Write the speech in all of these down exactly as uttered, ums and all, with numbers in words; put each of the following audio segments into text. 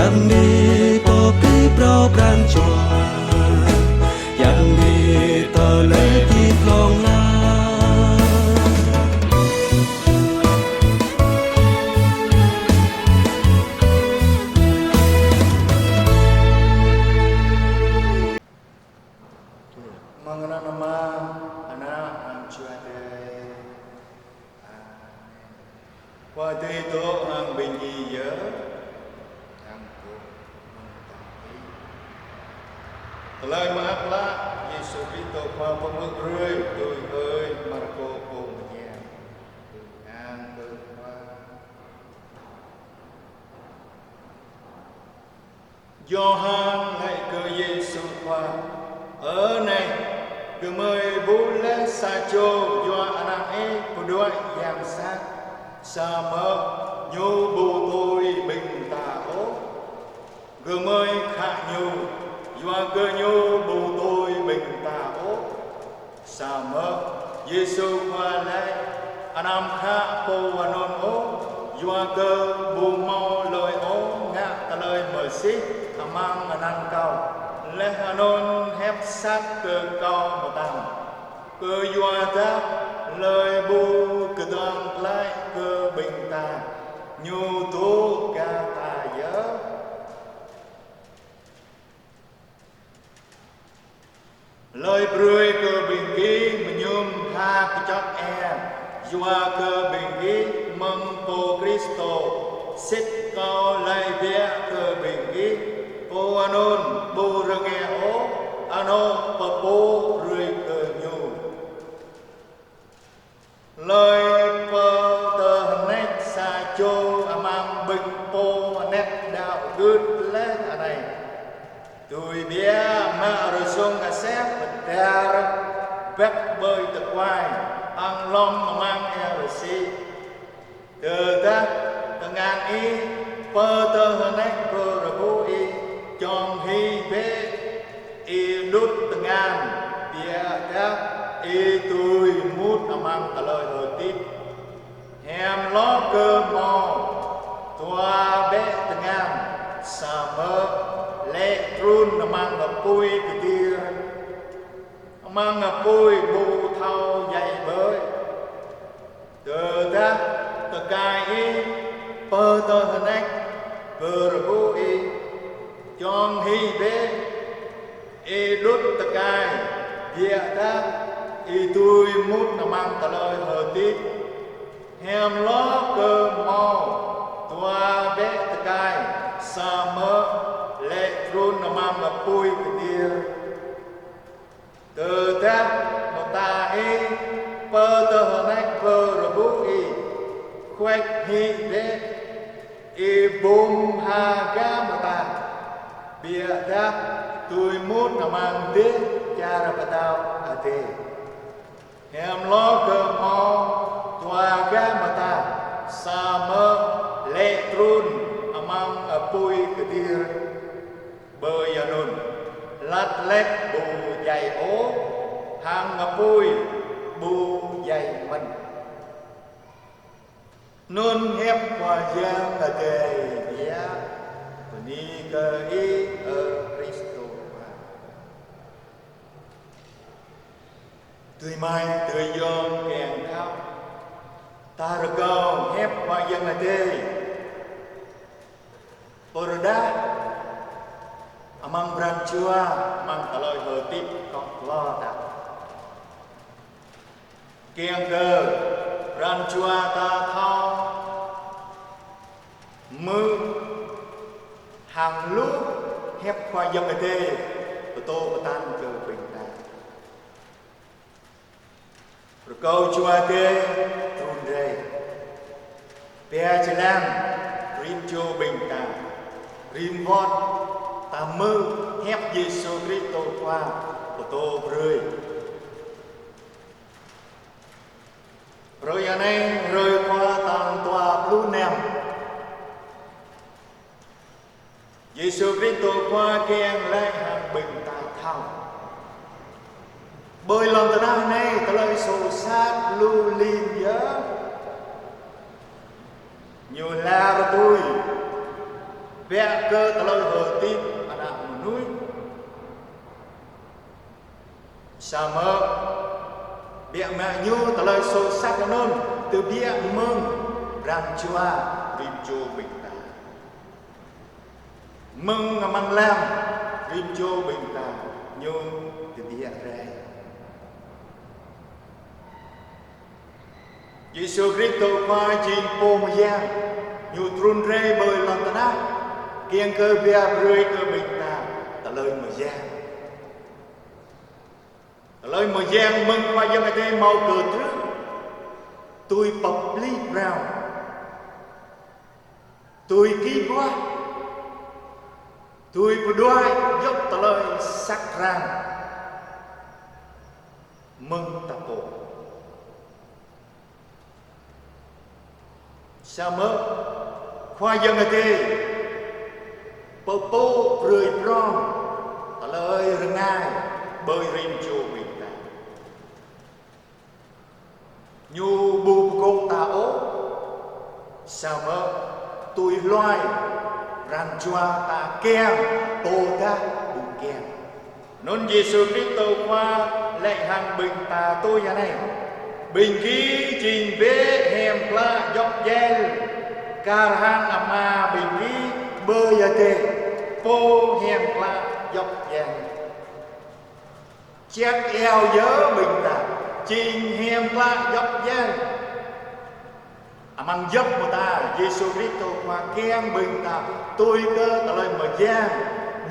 Yang ni pơpĭ phrâo pran jua, yang ni tơlơi hơdip hlŏng lar. Mơ̆ng anăn Ama, Ană, hăng Jua Adai. Amen. Khua Adai dŏ hăng ƀing gih yơh, hăng dŏ mơ̆ng gih. Tơlơi Mơak Klă Yêsu Kristô Khua pơhmư̆ brơi tui ơi Markô pô mơñai. Bưng an kơ Khua. Yôhan laĭ kơ Yêsu Khua: Ơ Nai, gơmơi ƀuh laih sa čô yua anăn ih pơđuaĭ yang sat, samơ̆ ñu ƀu tui ƀing ta ôh. Gơmơi khă ñu, yua kơ ñu ƀu tui ƀing ta ôh. Samơ̆ Yêsu Khua laĭ: Anăm khă pô anŭn ôh, yua kơ ƀu hmâo hlơi ôh ngă tơlơi mơsĭt amăng anăn Kâo, laih anŭn hiăp sat kơ Kâo mơtam. Kơyua dah hlơi ƀu kơdơ̆ng glaĭ kơ ƀing ta, ñu dŏ gah ta yơh. Hlơi brơi kơ ƀing gih mơñum ha kơčŏk ia, yua kơ ƀing gih mơ̆ng pô Kristô, sĭt Kâo laĭ biă kơ ƀing gih, pô anŭn ƀu rơngiă ôh, anŏ pơpŭ brơi kơ ñu. Hlơi pơtơhneč sa čô amăng ƀing pô anet đaŏ gưt laih anai, tui biă mă rơsŭng aseh pơdar bĕ ƀơi tơkuai, hăng lŏm amăng ia rơsĭ. Tơdah tơngan ih pơtơhneč pơrơbŭ ih, čŏng hĭ bĕ, ih đŭt tơngan, biă dah ih dưi mŭt amăng tơlơi hơdip. Hiam hloh kơ hmâo dua bĕ tơngan, samơ̆ lê̆ trŭn amăng apui kơtir, amăng apui ƀu thâo djai ƀơi. Tơdah tơkai ih pơtơhneč pơrơbŭ ih, čŏng hĭ bĕ, ih đŭt tơkai, biă dah ih dưi mŭt amăng tơlơi hơdip. Hiam hloh kơ hmâo dua bĕ tơkai, samơ̆ lê̆ trŭn amăng apui kơtir. Tơdah mơta ih pơtơhneč pơrơbŭ ih, khuĕč hĭ bĕ, ih bum ha gah mơta, biă dah dưi mŭt amăng dêh čar pơtao Adai. Hiam hloh kơ hmâo dua gah mơta, samơ̆ lê̆ trŭn amăng apui kơtir. Ƀơi anŭn, lăt lĕk ƀu djai ôh, hăng apui ƀu djai mơ̆n. Anŭn hiăp Khua Yang Adai biă. Bơni kơ Ih, ơ Kristô Khua. Adơi amai, adơi ayŏng kiăng khăp, ta rơkâo hiăp Khua Yang Adai pơrơđah amăng pran jua, amăng tơlơi hơdip kŏ klâo ta. Kiăng kơ pran jua ta thâo hmư̆ hăng hluh hiăp Khua Yang Adai pơtô pơtăn kơ ƀing ta. Rơkâo Jua Adai trŭn rai, pia jơlan rĭm čô ƀing ta, rĭm wơ̆t ta hmư̆ hiăp Yêsu Kristô Khua pơtô brơi. Hrơi anai, hrơi Khua tal dua pluh năm. Yêsu Kristô Khua kiăng laĭ hăng ƀing ta thâo: Ƀơi lŏn tơnah anai, tơlơi soh sat lu lin yơh. Ñu lar tui Biă kơ tơlơi hơdip ană mơnuih. Samơ̆ biă mă ñu tơlơi soh sat anŭn tơbiă mơ̆ng pran jua rĭm čô ƀing ta. Mơ̆ng amăng lăm rĭm čô ƀing ta ñu tơbiă rai. Yêsu Kristô Khua jing Pô Mơyang, ñu trŭn rai ƀơi lŏn tơnah, kiăng kơ pơhiăp brơi kơ ƀing ta tơlơi mơyang. Tơlơi mơyang mơ̆ng Khua Yang Adai hmâo kơtrưh, tui pơplih phrâo, tui kĭ ƀuah, tui pơđuaĭ djŏp tơlơi sat răng mơ̆ng ta pô. Samơ̆ Khua Yang Adai pơpŭ brơi prŏng tơlơi rơngai ƀơi rĭm čô ƀing ta. Ñu ƀu pơgôp ta ôh, samơ̆ tui hluai pran jua ta kiăng, tơdah ƀu kiăng. Anŭn Yêsu Kristô Khua laĭ hăng ƀing ta tui anai: Ƀing gih jing bĕ hiam klă djŏp djel, kar hăng Ama ƀing gih ƀơi adai, Pô hiam klă djŏp djel. Čăt iâu yơh ƀing ta jing hiam klă djŏp djel. Amăng djŏp mơta, Yêsu Kristô Khua kiăng ƀing ta tui kơ tơlơi mơyang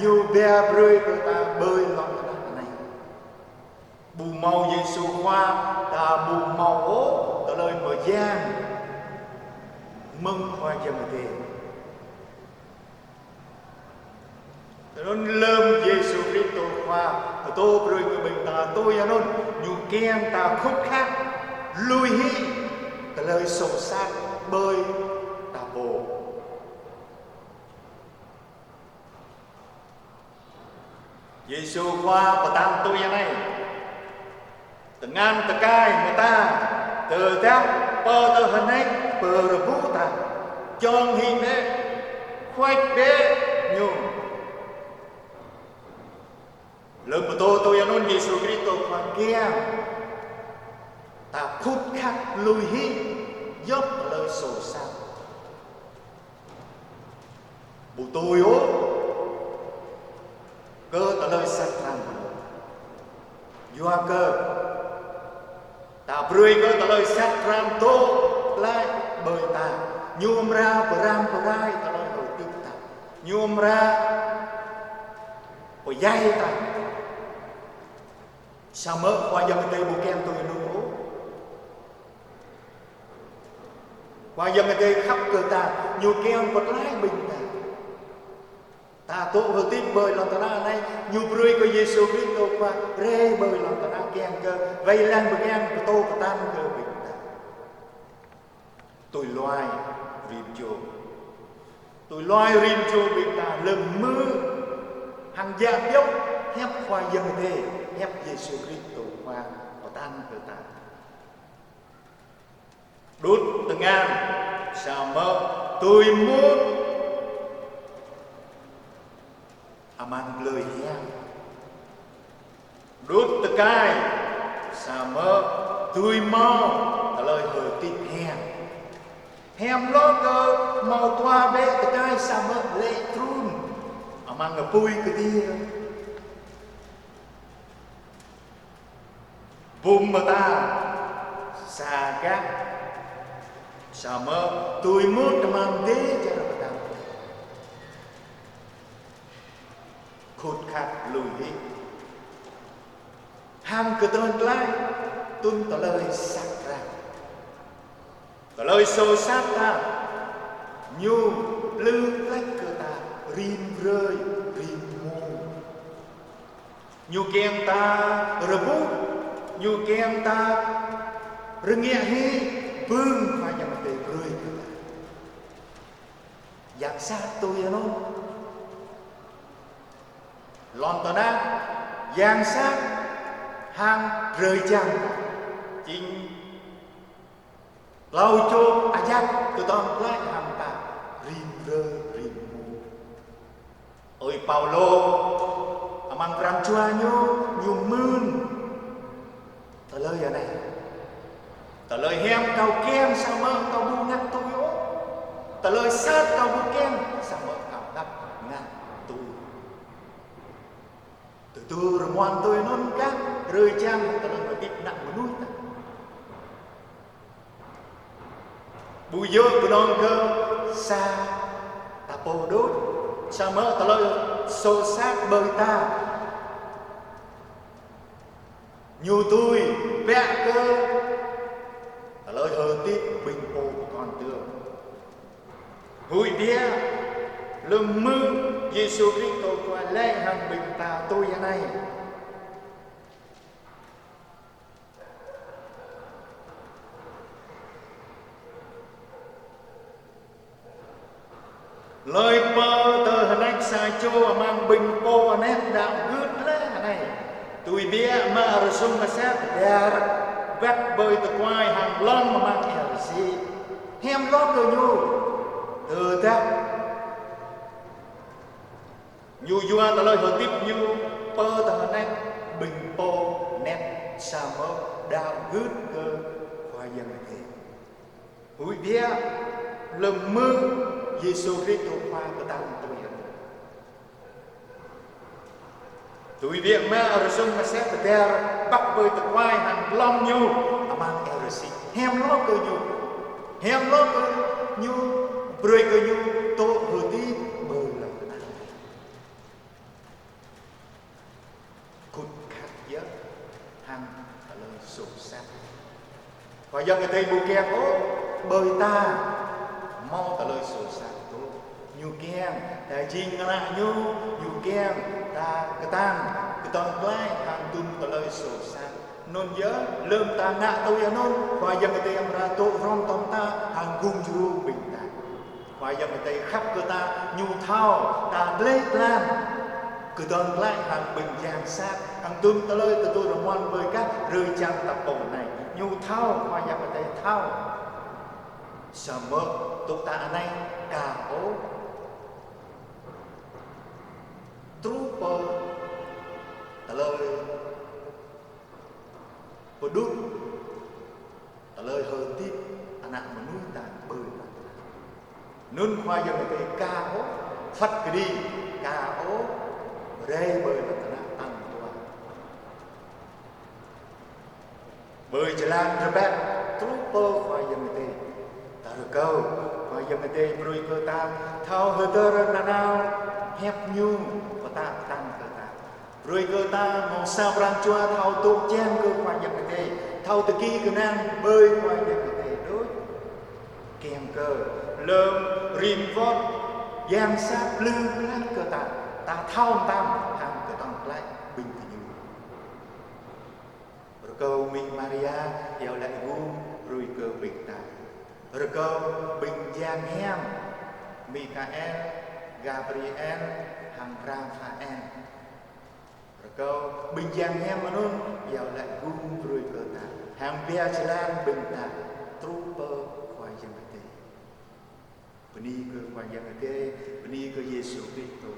ñu pơhiăp brơi kơ ta ƀơi lŏn tơnah anai. Ƀu hmâo Yêsu Khua, ta ƀu hmâo ôh tơlơi mơyang mơ̆ng Khua Yang Adai. Tui anŭn lơ̆m Yêsu Kristô Khua pơtô brơi kơ ƀing ta tui anŭn, ñu kiăng ta khut khat lui hĭ tơlơi soh sat ƀơi ta pô. Yêsu Khua pơtă tui anai: Tơngan tơkai mơta tơdah pơtơhơnĕč pơrơbuh ta, čŏng hĭ bĕ, khuač bĕ ñu. Lơ̆m pơtô tui anŭn, Yêsu Kristô Khua kiăng ta khut khat lui hĭ djŏp tơlơi soh sat. Ƀu tui ôh kơ tơlơi sat răng. Yua kơ ta brơi kơ tơlơi sat răng dŏ glaĭ ƀơi ta, ñu amra pơrăm pơrai tơlơi hơdip ta, ñu amra pơdjai ta. Samơ̆ Khua Yang Adai ƀu kiăng tui anŭn ôh. Khua Yang Adai khăp kơ ta, ñu kiăng pơklaih ƀing ta. Ta dŏ hơdip ƀơi lŏn tơnah anai, ñu brơi kơ Yêsu Kristô Khua rai ƀơi lŏn tơnah kiăng kơ wai lăng pơkiăng pơtô pơtăn kơ ƀing ta. Tui hluai rĭm čô. Tui hluai rĭm čô ƀing ta lơ̆m hmư̆ hăng djă pioh hiăp Khua Yang Adai, hiăp Yêsu Kristô Khua pơtăn kơ ta. Đŭt tơngan samơ̆ tui mŭt amăng plơi hiam. Đŭt tơkai samơ̆ tui hmâo tơlơi hơdip hiam. Hiam lŏ kơ hmâo dua bĕ tơkai samơ̆ lê̆ trŭn amăng apui kơtia. Bum mơta sa gah samơ̆ tui mŭt amăng dêh čar pơdăm. Khut khat lui hĭ. Hăng kơtơ̆ng glaĭ tŭm tơlơi sat răng. Tơlơi soh sat ta ñu plư plĕč kơ ta rĭm hrơi rĭm mông. Ñu kiăng ta rơbuh, ñu kiăng ta rơngiă hĭ bưng Khua Yang Adai brơi kơ ta. Yang sat tui anŭn. Lŏn tơnah, yang sat hăng drơi jăn. Jing hlâo čô ayăt kơtơ̆ng glaĭ hăng ta rĭm hrơi rĭm mông. Ơi Paulô, amăng pran jua ñu, ñu mưn tơlơi anai: Tơlơi hiam kâo kiăng, samơ̆ kâo ƀu ngă tui ôh. Tơlơi sat kâo ƀu kiăng, samơ̆ kâo đăp ngă tui. Tơdu rơmuăn tui anŭn kah, rơi jang tơlơi hơdip ană mơnuih ta. Ƀu djơ̆ kơnơ̆ng kơ sa ta pô đôč, samơ̆ tơlơi soh sat ƀơi ta ñu tui biă kơ tơlơi hơdip ƀing pô pơkŏn dơ̆ng. Huĭ biă, lơ̆m hmư̆ Yêsu Kristô Khua laĭ hăng ƀing ta tui anai: Hlơi pơ tơ hơneč sa čô amăng ƀing pô anet đaŏ gưt laih anai: Tui biă mă rơsŭng asar pơđar, băk ƀơi tơkuai hăng lŏm amăng eo rơsĭ. Hiam hloh kơ ñu, tơdah ñu yua tơlơi hơdip ñu pơ tơ hơneč ƀing pô anet, samơ̆ đaŏ gưt kơ Khua Yang Adai. Huĭ biă, lơ̆m hmư̆ Yêsu Kristô Khua kơtang tui anŭn. Tui biă mă rơsŭng asar pơđar, băk ƀơi tơkuai hăng lŏm ñu amăng eo rơsĭ. Hiam hloh kơ ñu, hiam hloh kơ ñu, brơi kơ ñu tŭ hơdip ƀơi lŏn tơnah. Khut khăt yơh hăng tơlơi soh sat. Khua Yang Adai ƀu kiăng ôh ƀơi ta hmâo tơlơi soh sat ôh. Ñu kiăng ta jing ană ñu, ñu kiăng ta kơtang, kơtang glaĭ hăng dŭm tơlơi soh sat. Anŭn yơh, lơ̆m ta ngă tui anŭn, Khua Yang Adai amra dŏ hrŏm hăng ta hăng gum djru ƀing ta. Khua Yang Adai khăp kơ ta, ñu thâo ta gleh glan, kơdơ̆ng glaĭ hăng ƀing yang sat, hăng dŭm tơlơi tơdu rơmuăn ƀơi kah rơi jang ta pô anai. Ñu thâo, Khua Yang Adai thâo. Samơ̆ tŭ ta anai ka ôh. Truh pơ tơlơi pơđŭt tơlơi hơdip ană mơnuih ta ƀơi lŏn tơnah. Anŭn Khua Yang Adai ka ôh, Phật kơđi ka ôh, rai ƀơi lŏn tơnah tal dua. Ƀơi jơlan rơbat truh pơ Khua Yang Adai. Ta rơkâo Khua Yang Adai brơi kơ ta thâo hơdơr nanao hiăp Ñu pơtă pơtăng kơ ta. Brơi kơ ta hmâo sa pran jua thâo dŏ jang kơ Khua Yang Adai, thâo tơki kơnang ƀơi Khua Yang Adai đôč. Kiăng kơ lơ̆m rĭm wơ̆t yang sat plư pơlăt kơ ta, ta thâo mơtam hăng kơdơ̆ng glaĭ ƀing gơñu. Rơkâo Mĭ Maria iâu laĭ gum brơi kơ ƀing ta. Rơkâo ƀing yang hiam Mikael, Gabriel hăng Raphael. Rơkâo ƀing yang hiam anŭn iâu laĭ gum brơi kơ ta, hăng biă jơlan ƀing ta truh pơ Khua Yang Adai. Bơni kơ Khua Yang Adai, bơni kơ Yêsu Kristô